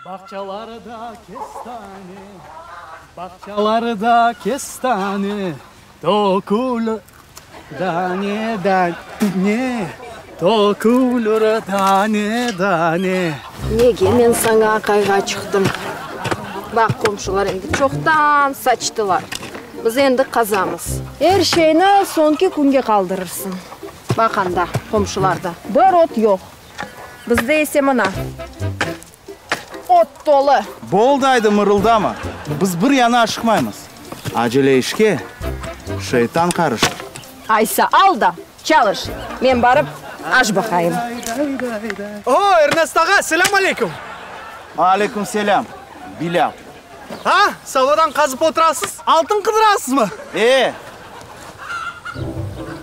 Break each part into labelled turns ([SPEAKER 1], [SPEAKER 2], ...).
[SPEAKER 1] Bağçalarda kestane, Bağçalarda kestane, Tökülür dane, dane, Tökülür dane, dane.
[SPEAKER 2] Nege men saña aqayğa çıqtım? Baq, qomşular endi çoqtan saçtılar. Biz endi qazamız. Er şeyni soñki künge qaldırırsıñ. Baq anda, qomşularda bir ot yoq. Bizde ise mına, ot tolu.
[SPEAKER 3] Boldı aydı, mırıldama. Biz bir yana aşıqmaymız. Acele işke şeytan qarışır.
[SPEAKER 2] Aysa al da, çalış. Men barıp aş baqayım.
[SPEAKER 4] O, Ernest ağa, selâm aleyküm!
[SPEAKER 3] Aleyküm selâm, Bilâl.
[SPEAKER 4] Ha, savadan qazıp oturasız, altın qıdırasızmı?
[SPEAKER 3] E,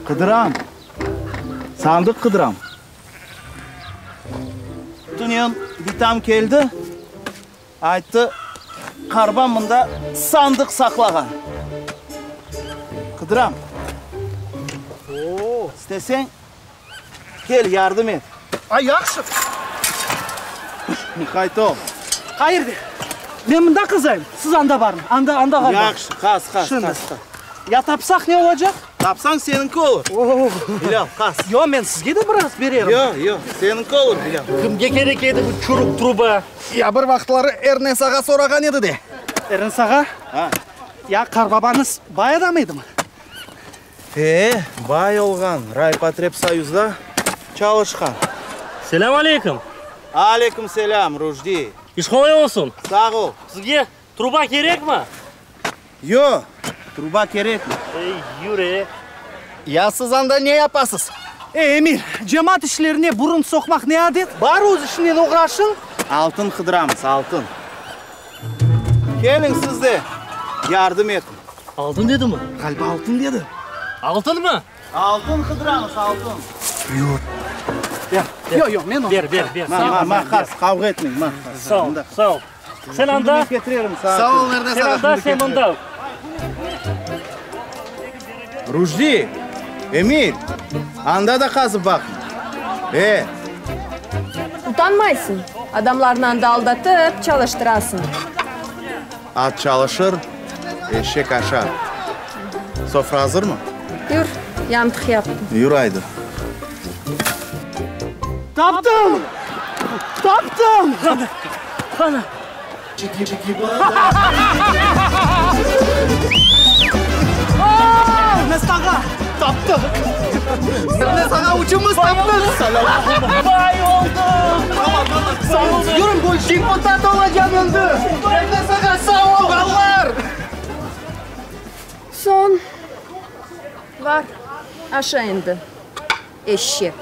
[SPEAKER 3] qıdıram. Sandıq qıdıram. Tünevin bitam keldi, ayttı, qarbam mında sandıq saqlağan. Qıdıram. İsteseñ, kel, yardım et.
[SPEAKER 4] Ay, yahşı.
[SPEAKER 3] Muqayt ol.
[SPEAKER 4] Qayerde? Men mında qazayım, siz anda barıñ. Anda, anda ğaliba.
[SPEAKER 3] Yahşı, qaz, qaz,
[SPEAKER 4] Şimdi.
[SPEAKER 3] qaz, qaz.
[SPEAKER 4] Ya tapsaq ne olacaq?
[SPEAKER 3] Tapsañ, seniñki olur. Bilâl, qaz.
[SPEAKER 4] Yoq, men sizge de biraz bererim.
[SPEAKER 3] Yoq, yoq, seniñki olur, Bilâl.
[SPEAKER 5] Kimge kerek edi bu çürük truba?
[SPEAKER 4] Ya bir vaqıtları Ernes ağa sorağan edi de. Ernes ağa?
[SPEAKER 3] A?
[SPEAKER 4] Ya qarbabañız bay adam edimi?
[SPEAKER 3] E, bay olğan, raypotrebsoyuzda çalışqan.
[SPEAKER 5] Selâm aleyküm!
[SPEAKER 3] Aleyküm selâm, Rujdi.
[SPEAKER 5] İş qolay olsun!
[SPEAKER 3] Sağ ol.
[SPEAKER 5] Sizge truba kerekmi?
[SPEAKER 3] Yoq, truba kerekmi.
[SPEAKER 5] Ey, yür-e!
[SPEAKER 4] Ya siz anda ne yapasız? Ey, Emil, cemaat işlerine burun soqmaq ne adet? Bar öz işiñnen oğraşıñ.
[SPEAKER 3] Altın qıdıramız, altın. Keliñ siz de yardım etiñ.
[SPEAKER 5] Altın dedimi?
[SPEAKER 4] Ğaliba altın dedi.
[SPEAKER 5] Altınmı?
[SPEAKER 3] Altın qıdıramız, altın.
[SPEAKER 4] Yoq, yoq, men
[SPEAKER 5] Ber, ber, ber.
[SPEAKER 3] Ma, ma, ma, qaz, qavğa etmeñ, ma.
[SPEAKER 5] Sağ ol, sağ ol. Sen anda.
[SPEAKER 3] Men ketirerim saat.
[SPEAKER 4] Sağ ol, Ernes
[SPEAKER 5] Sen
[SPEAKER 4] ağa.
[SPEAKER 5] anda, sen mında.
[SPEAKER 3] Rujdi, Emil, anda da qazıp baqıñ. E!
[SPEAKER 2] Utanmaysıñ, adamlarnı anda aldatıp çalıştırasıñ.
[SPEAKER 3] At çalışır, eşek aşar. Sofra azırmı?
[SPEAKER 2] Yür, yantıq yaptım.
[SPEAKER 3] Yür aydı.
[SPEAKER 4] Taptım! Taptım!
[SPEAKER 5] Qana, qana.
[SPEAKER 4] Ernes ağa, taptıq! Ernes ağa, üçümiz taptıq!
[SPEAKER 5] Bay oldıq!
[SPEAKER 4] Sağ ol, yürüñ, deputat olacam endi! Ernes ağa, sağ ol, balalar!
[SPEAKER 2] Soñ, bar, aşa endi, eşek.